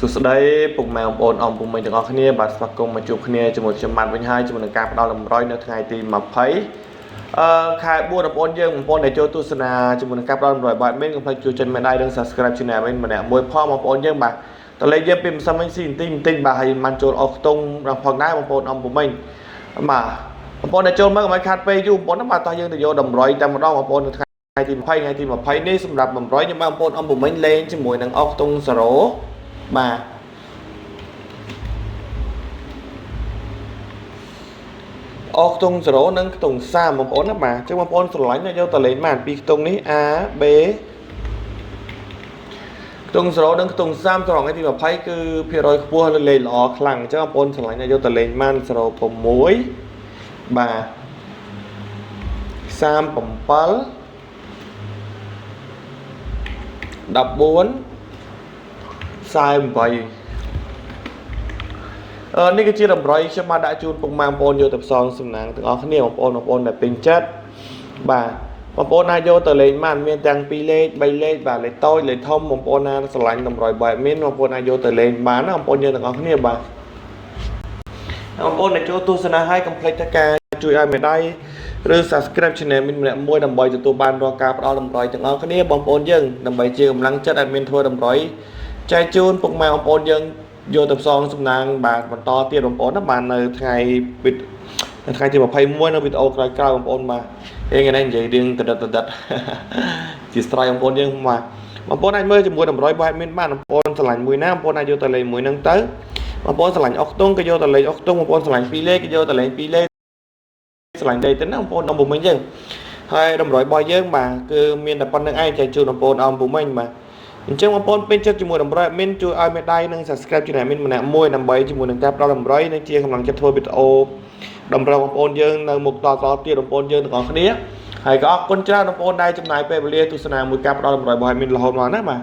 សួស្តីពុកម៉ែបងប្អូនអមពុំមិញទាំងអស់គ្នាបាទស្វាគមន៍មកជួបគ្នាជាមួយខ្ញុំបាទវិញហើយជាមួយនឹងការផ្ដល់តម្រុយនៅថ្ងៃទី20ខែ4បងប្អូនយើងបងប្អូនដែលចូលទស្សនាជាមួយនឹងការផ្ដល់តម្រុយបាទមានកុំភ្លេចជួយចុចមេដៃនិង Subscribe Channel វិញម្នាក់មួយផងបងប្អូនយើងបាទតលេខយើងពីម្សិលមិញស៊ីបន្តិចបន្តិចបាទហើយបានចូលអស់ខ្ទង់ដល់ផងដែរបងប្អូនអមពុំមិញបាទបងប្អូនដែលចូលមើលកុំឲ្យខាតពេលយូរបងប្អូនបាទតោះយើងទៅយកតម្រុយតែម្ដងបងប្អូននៅថ្ងៃទី20ថ្ងៃទី20នេះសម្រាប់តម្រុយខ្ញុំបាទបងប្អូនអមពុំមិញលេងជាមួយនឹងអស់ខ្ទង់0បាទអស់ខ្ទង់0និងខ្ទង់30បងប្អូនណាបាទអញ្ចឹងបងប្អូនស្រឡាញ់យកទៅលេងបានពីខ្ទង់នេះ A B ខ្ទង់0និងខ្ទង់30ត្រង់ថ្ងៃទី20គឺភាគរយខ្ពស់លេងល្អខ្លាំងអញ្ចឹងបងប្អូនស្រឡាញ់យកទៅលេងបាន06បាទ37 14 48នេះគឺជាតម្រុយខ្ញុំបានដាក់ជូនពុកម៉ែបងប្អូនយកទៅផ្សងសំណាងទាំងអស់គ្នាបងប្អូនបងប្អូនដែលពេញចិត្តបាទបងប្អូនអាចយកទៅលេងបានមានទាំង2លេខ3លេខបាទលេខតូចលេខធំបងប្អូនណាស្រឡាញ់តម្រុយបែបមានបងប្អូនអាចយកទៅលេងបានណាបងប្អូនយើងទាំងអស់គ្នាបាទបងប្អូនដែលចូលទស្សនាហើយកុំភ្លេចធ្វើការជួយឲ្យមេដៃឬ Subscribe Channel មានម្នាក់មួយដើម្បីទទួលបានរាល់ការផ្ដល់តម្រុយទាំងអស់គ្នាបងប្អូនយើងដើម្បីជាកម្លាំងចិត្តឲ្យមានធ្វើតម្រុយចែកជូនពុកម៉ែបងប្អូនយើងយកទៅផ្សងសំណាងបាទបន្តទៀតបងប្អូនណាបាទនៅថ្ងៃនៅថ្ងៃទី21នៅវីដេអូក្រោយៗបងប្អូនបាទថ្ងៃនេះនិយាយរឿងតដិតតដិតជាស្រ័យបងប្អូនយើងបាទបងប្អូនអាចមើលជាមួយតម្រុយរបស់ admin បានបងប្អូនស្រឡាញ់មួយណាបងប្អូនអាចយកទៅលេងមួយហ្នឹងទៅបងប្អូនស្រឡាញ់អុកតុងក៏យកទៅលេងអុកតុងបងប្អូនស្រឡាញ់ពីរលេខក៏យកទៅលេងពីរលេខស្រឡាញ់លេខទៅណាបងប្អូនអំពុំមិញយើងហើយតម្រុយរបស់យើងបាទគឺមានតែប៉ុណ្្នឹងឯងចែកជូនបងប្អូនអំពុំមិញបាទអញ្ចឹងបងប្អូនពេញចិត្តជាមួយតម្រុយ admin ជួយឲ្យមេដៃនិង Subscribe ជា admin ម្នាក់មួយដើម្បីជាមួយនឹងការផ្ដល់តម្រុយនិងជាកម្លាំងចិត្តធ្វើវីដេអូតម្រុយបងប្អូនយើងនៅមុខតតទៀតបងប្អូនយើងទាំងអស់គ្នាហើយក៏អរគុណច្រើនបងប្អូនដែលចំណាយពេលវេលាទស្សនាមួយការផ្ដល់តម្រុយរបស់ admin រហូតមកណាបាទ។